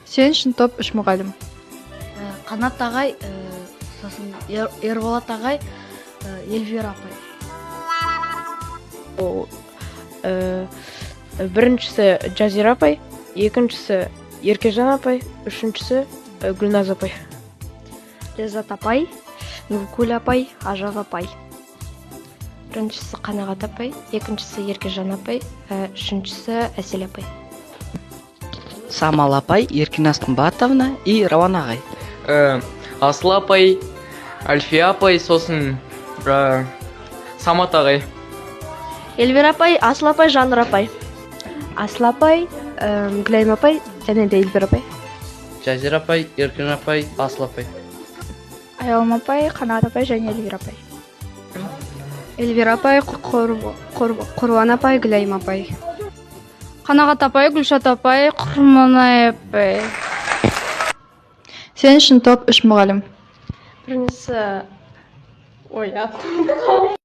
Сен үшін топ үш мұғалім. Қанат ағай, сосын Ерболат ағай, Эльвира апай. Ол біріншісі Жазира апай, екіншісі Еркежан апай, үшіншісі Гүлназ апай. Ләззат апай, Нұргүл апай, Ажар апай. Біріншісі Қанағат апай, екіншісі Еркежан апай, үшіншісі Әсел апай. Самал апай, Еркиназ Қымбатовна и Рауан ағай. Асыл апай, Альфия апай, сосын Самат ағай. Эльвира апай, Асыл апай, Жаннұр апай. Асыл апай, Гүлайым апай және де Эльвира апай. Жазира апай, Еркін апай, Асыл апай. Аяулым апай, Қанат апай және Эльвира апай. Эльвира апай, Қорлан апай, Гүлайым апай. Қанағат апай, Гүлшат апай, Құрманай апай. Сен үшін топ үш мұғалім. Біріншісі, ой, аттым.